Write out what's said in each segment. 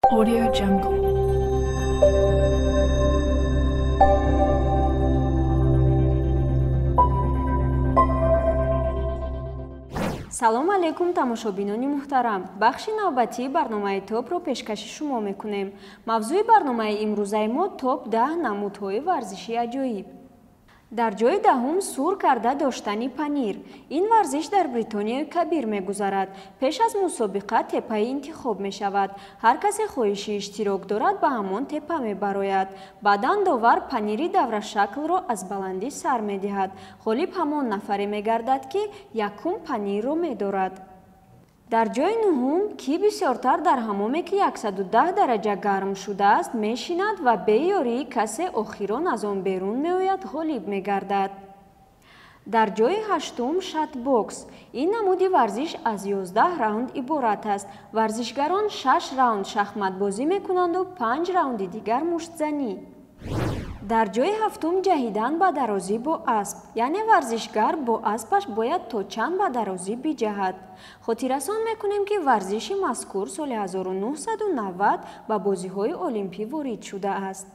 Audio Jungle. Салом алейкум, тамошобинони муҳтарам. Бахши навбатии барномаи топро пешкаши шумо мекунем. Мавзӯи барномаи имрӯзаи мо топ 10 намудҳои варзиши аҷоиб. Дар ҷои даҳум сур карда доштани панир. Ин варзиш дар Бритонияи Кабир мегузарад. Пеш аз мусобиқа теппаи интихоб мешавад. Ҳар касе хоҳиши иштирок дорад, ба ҳамон теппа мебарояд. Баъдан довар панири даврашаклро аз баландӣ сар медиҳад. Ғолиб ҳамон нафаре мегардад, ки якум панирро медорад. Дар ҷои нуҳум, кӣ бисёртар дар ҳамоме, ки 110 дараҷа гарм шудааст, мешинад ва бе ёрии касе охирон аз он берун меояд, ғолиб мегардад. Дар ҷои ҳаштум шатбокс. Ин намуди варзиш аз 11 раунд иборат аст. Варзишгарон 6 раунд шахматбозӣ мекунанду 5 раунди дигар муштзанӣ. Дар ҷои ҳафтум ҷаҳидан ба дарозӣ бо асп, яъне варзишгар бо аспаш бояд то чанд ба дарозӣ биҷаҳад. Хотиррасон мекунем, ки варзиши мазкур соли 1990 ба бозиҳои олимпӣ ворид шудааст.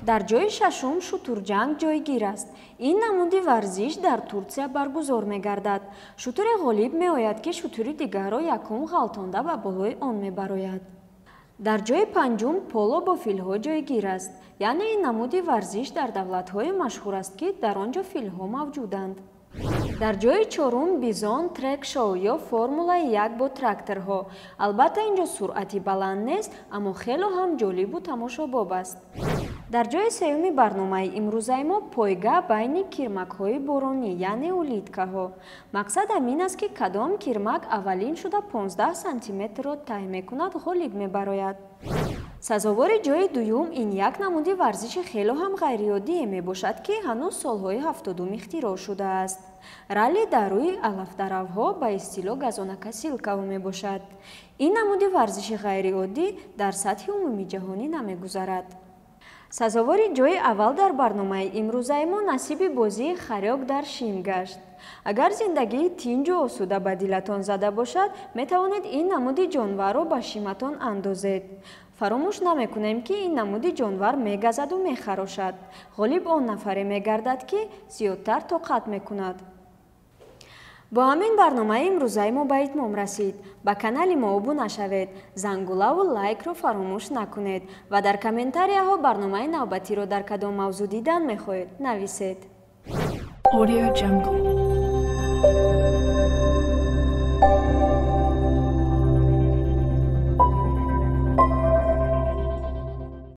Дар ҷои шашум шутурҷанг ҷойгир аст. Ин намуди варзиш дар Турсия баргузор мегардад. Шутуре ғолиб меояд, ки шутури дигарро якум ғалтонда ба болои он мебарояд. Дар ҷои панҷум поло бо филҳо ҷойгир аст. Яъне ин намуди варзиш дар давлатҳое машҳур аст, ки дар он ҷо филҳо мавҷуданд. Дар ҷои чорум бизон трек-шоу ё формулаи як бо тракторҳо. Албатта, ин ҷо суръати баланд нест, аммо хело ҳам ҷолибу тамошобоб аст. Дар ҷои сеюми барномаи имрӯзаи мо пойга байни кирмакҳои боронӣ, яъне улиткаҳо. Мақсад ҳамин аст, ки кадом кирмак аввалин шуда 15 сантиметрро тай мекунад, ғолиб мебарояд. Сазовори ҷои дуюм ин як намуди варзиши хело ҳам ғайриоддие мебошад, ки ҳанӯз солҳои 70-ум ихтироъ шудааст. Ралли дар рӯи алафдаравҳо, ба истилоҳ газонокосилкаҳо мебошад. Ин намуди варзиши ғайриоддӣ дар сатҳи умумиҷаҳонӣ намегузарад. Сазовори ҷои аввал дар барномаи имрӯзаи мо насиби бозии хорёк дар шим гашт. Агар зиндагии тинҷу осуда ба дилатон зада бошад, метавонед ин намуди ҷонварро ба шиматон андозед. Фаромӯш намекунем, ки ин намуди ҷонвар мегазаду мехарошад. Ғолиб он нафаре мегардад, ки зиёдтар тоқат мекунад. Бо ҳамин барномаи имрӯзаи мо ба итмом расид. Ба канали мо обуна шавед, зангулаву лайкро фаромӯш накунед ва дар комментарияҳо барномаи навбатиро дар кадом мавзӯъ дидан мехоҳед, нависед. Audio Jungle.